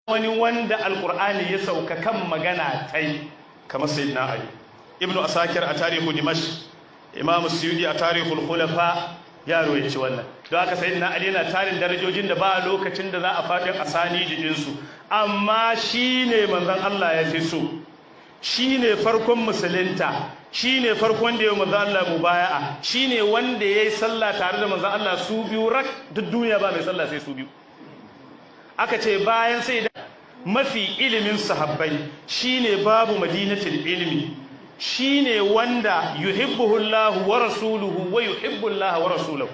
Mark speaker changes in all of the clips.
Speaker 1: Wani wanda Alkur'ani ya sauka kan magana tai kamar Sayyidina Ali. Ibnu Asakir a Tarihu Dimash, Imam Suyudi a Tarihul Khulafa ya ruwaici wannan. Don haka Sayyidina Ali yana tarin darajojin da ba lokacin da za a faɗin asani jikinsu, amma shine manzon Allah ya fi so, shine farkon musulunta, shine farkon da ya manzon Allah mubaya'a, shine wanda yayi sallah tare da manzon Allah su biyu rak. Duk duniya ba mai sallah sai su biyu. Aka ce bayan sai da mafi ilimin sahabbai, shine babu madinatul ilmi, shine wanda yuhibbuhu Allah wa rasuluhu wa yuhibbu Allah wa rasuluhu.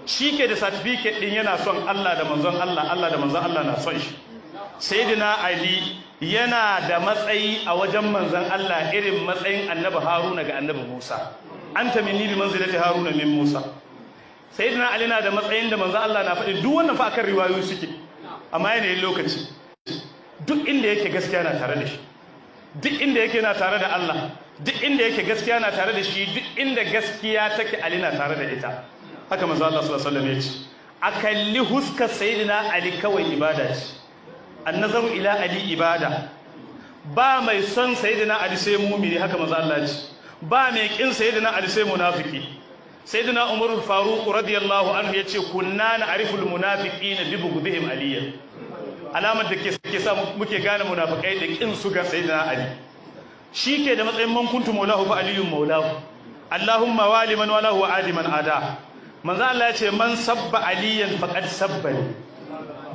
Speaker 1: Shike da certificate din yana son Allah da manzon Allah, Allah da manzon Allah na son shi. Sayyidina Ali yana da matsayi a wajen manzon Allah irin matsayin Annabi Haruna ga Annabi Musa: "Anta minni bi manzilati Haruna min Musa." Sayyidina Ali na da matsayin da manzon Allah na faɗi. Duk wannan fa akan riwayoyi suke, amma yanayin lokaci. Duk inda yake, gaskiya na tare da shi. Duk inda yake, na tare da Allah. Duk inda yake, gaskiya na tare da shi. Duk inda gaskiya take, Ali na tare da ita. Haka manzo Allah sallallahu alaihi wasallam ya ce a kalli huskar Sayyidina Ali kawai ibada ce. Annazaru ila Ali ibada. Ba mai son Sayyidina Ali sai mumini, haka manzo Allah ya ce. Ba mai kin Sayyidina Ali sai munafiki. Sayyidina Umar Faruq radiyallahu anhu yace: "Kunna na'riful munafiqina bi bughdihim aliyya." Alamar da ke sa muke gane munafikai da kin su ga Sayyidina Ali. Shi ke da matsayin "Man kuntu maulahu fa Aliyyun maulahu, Allahumma wali man walahu wa adi man ada." Manzo Allah ya ce: "Man sabba Aliyan faqad sabbani."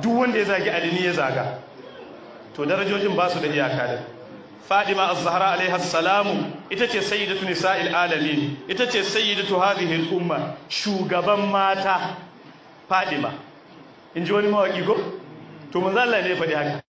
Speaker 1: Duk wanda ya zagi Ali, ni ya zaga. To, darajojin ba su da iyaka. Da Fadima az-Zahra alaiha salamu, ita ce sayyidatu nisa'il alamin, ita ce sayyidatu hadhihi al-umma, shugaban mata Fadima, in ji wani mawaki ko? To, manzo Allah ne ya faɗi haka.